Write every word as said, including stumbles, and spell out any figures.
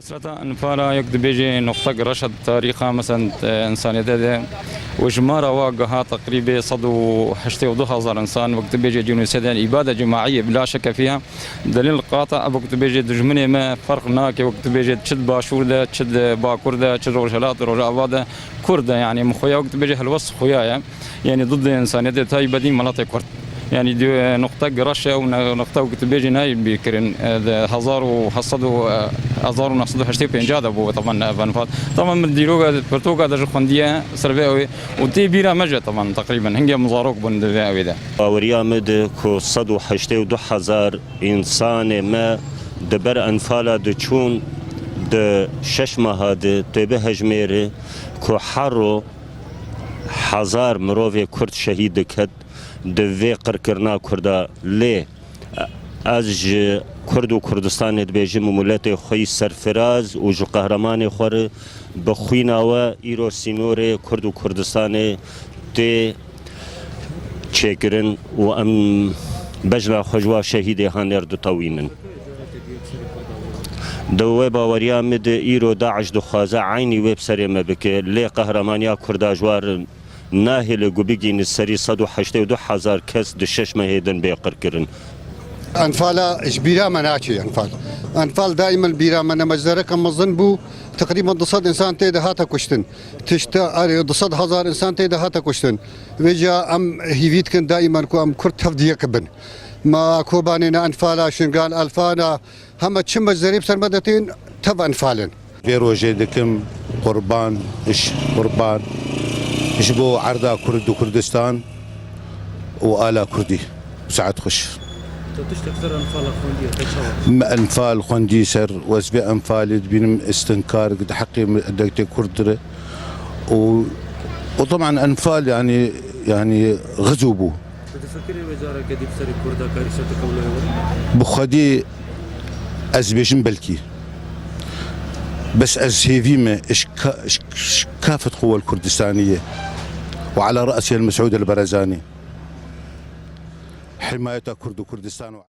Sireta Enfala, wek dibêje, noqtek reş e di tarîxa, mesela, e, însaniyetê de. Û jimara wa giha teqrîbê sed û heştê û du hezar însan, wek dibêje, cînûsêdên îbade cemaî ye, bila şeke fîha. Delîl qata, wek dibêje, dijminê me ferq nake, wek dibêje, çi di başûr de, çi di bakur de, çi rojhilat, rojava de, Kurd e, yanî, min xuya, wek dibêje, helwest xuya ye. Yanî, didê însaniyetê, taybetî miletê Kurd. Yanî, di, e, noqtek reş e û ne-, noqtek, wek dibêje, nayê bîrkirin, e, di hezar û heft sed û, e, hezar û neh sed û heştê û pênc de bû, teban, ev enfal. Teban min dîroka, pirtoka de jî xwendiye ser vê ew ê û tê bîra me jî, teban, teqrîben hingê min zarok bûn di vê ewê de. Baweriya min di ku sed û heştê û du hezar însanê me di ber enfala diçûn, di şeş meha de tê bihejmêre ku her ro hezar mirovê Kurd şehîd diket di vê qirkirina Kurda. Lê ez ji Kurd û Kurdistanê dibêjim û miletê xwe yî serfiraz û ji qehremanê xwe re bi xwîna we îro sînorê Kurd û Kurdistanê tê çêkirin û em bejna xwe ji wa şehîdê hanêr ditewînin. Di wê baweriya min de îro DAIŞ dixwaze eynî wê bi serê me bike, lê qehramaniya Kurda ji wa re nahêle ku bigihîne serî sed û heştê û du hezar kes di şeş mehê din bê qirkirin. Enfala ji bîra me naçe, enfal. Enfal daîmen bîra me ne, meczereke mezin bû, teqrîben du sed însan tê de hate kuştin. Tişta, erê, du sed hezar însan tê de hate kuştin. Vêca em hîvî dikin daîmen ku em Kurd tev di yek bin. Ma Kobanê ne, enfala Şingal, enfala heme çi meczerî bi ser me de tên, tev enfal in. Vê rojê dikim qurban, ji qurban, ji bo erda Kurd û Kurdistan û ala Kurdî. Saet xweş. Tu tiştek ser enfala xwendiye, te çawa? Me enfal xwendî ser wezvê enfalê dibînim istinkar di heqê me, dewletê Kurd re. Û, û teban enfal, yanî, yanî xizo bû. Tu difikirî wê careke dî bi serê Kurda karî ser tekewloyê werî? Bi xwedî ez dibêjim belkî. Bes ez hêvî me, ji ka-, ji, ji kafet xwe wel Kurdistanî ye. Û ala re'sî el Mesûd el Barzanî. Himayeta Kurd û Kurdistan û